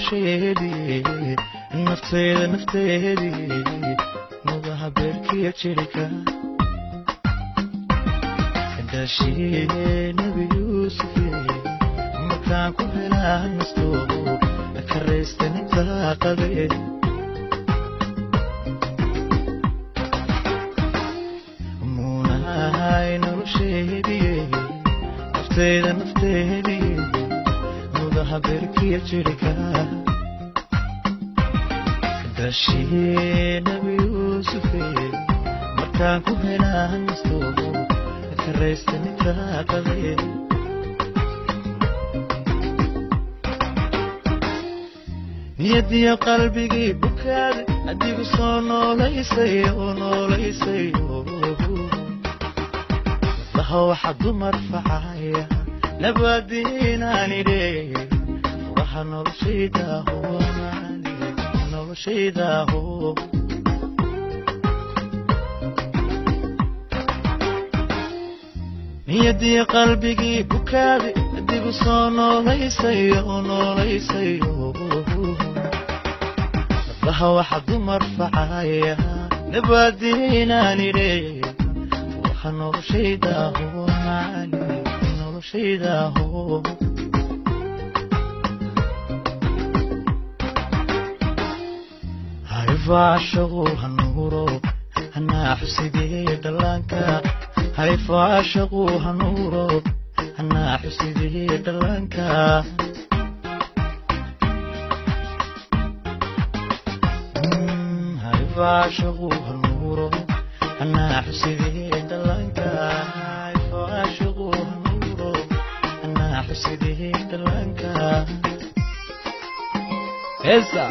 Nolosheedii, nafteyda, nafteedii, mudaha beerkiya jirka, dhashii Nebi Yuusufe, markaan ku helaa nasto, karaysta nitaaqade. Muunahay nolosheedii, nafteyda, nafteedii, mudaha beerkiya jirka, dhashii Nebi Yuusufe, markaan ku helaa nasto, karaysta nitaaqade. Niyadiyo qalbigii bukaade adigu soo noolaysay oo noolaysay, laha waxa dumar facaya nabadiinaanidhe, furaha noloshaydaho, noloshaydaho. Niyadiyo qalbigii bukaade adigu soo noolaysay oo noolaysay, laha waxa dumar facaya nabadiinaanidhe, furaha noloshaydaho, noloshaydaho. Hayfaashaqu hanuuro hanaaxu sidii dhallaanka, hayfaashaqu hanuuro hanaaxu sidii dhallaanka, hayfaashaqu hanuuro hanaaxu sidii dhallaanka, hayfaashaqu hanuuro hanaaxu sidii dhallaanka. Heesa